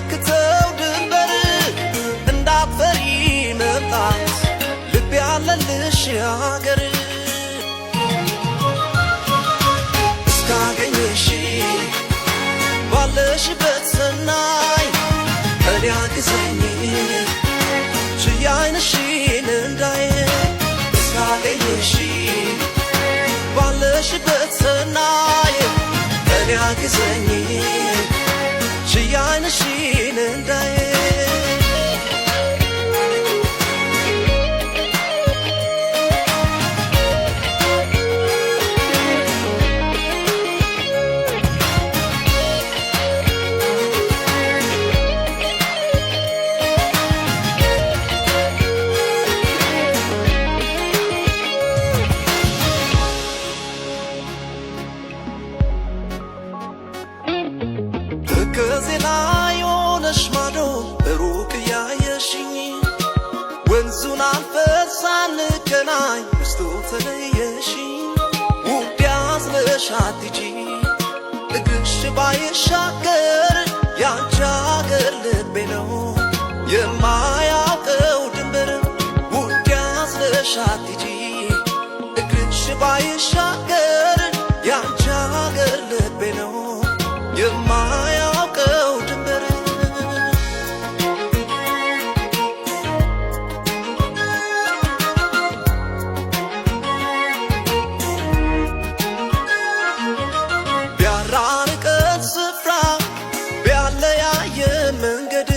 አይመክተው ድንበር እንዳትፈሪ መምጣት ልብ ያለልሽ ሀገር እስካገኘሽ ባለሽበት ሰናይ እኔ አግዘኝ ችዬ ዓይንሽን እንዳይ እስካገኘሽ ባለሽበት ሰናይ እኔ አግዘኝ ችዬ ዓይንሽን እንዳይ ተከዜ ላይ ሆነሽ ማዶ ሩቅ እያየሽኝ ወንዙን አልፈን ሳንገናኝ ውስጡ ተለየሽኝ ውድ ያዝለሽ አትሂጂ እግርሽ ባይሻገር ያንቺ አገር ልቤ ነው የማያውቀው ድንበር ውድ ያዝለሽ አትሂጂ እግርሽ ባይሻገር ያንቺ አገር ልቤ ነው የማያውቀው ድንበር ቢያራርቀን ስፍራ ቢያለያየ መንገድ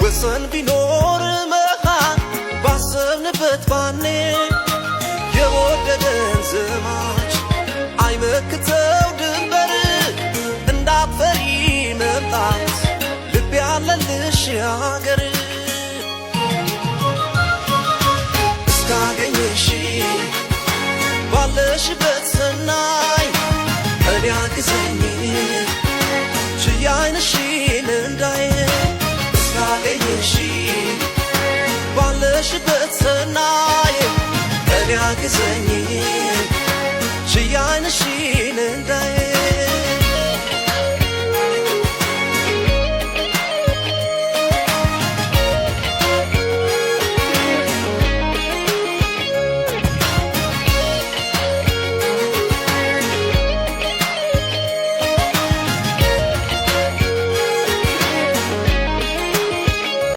ወሰን ቢኖር መሃል ባሰብንበት ባኔ የወደደን ዘማች አይመክተው ድንበር እንዳትፈሪ መምጣት ልብ ያለልሽ ሀገር እስካገኘሽ ባለሽበት ሰናይ እኔ አግዘኝ ችዬ ዓይንሽን እንዳይ እስካገኘሽ ባለሽበት ሰናይ እኔ አግዘኝ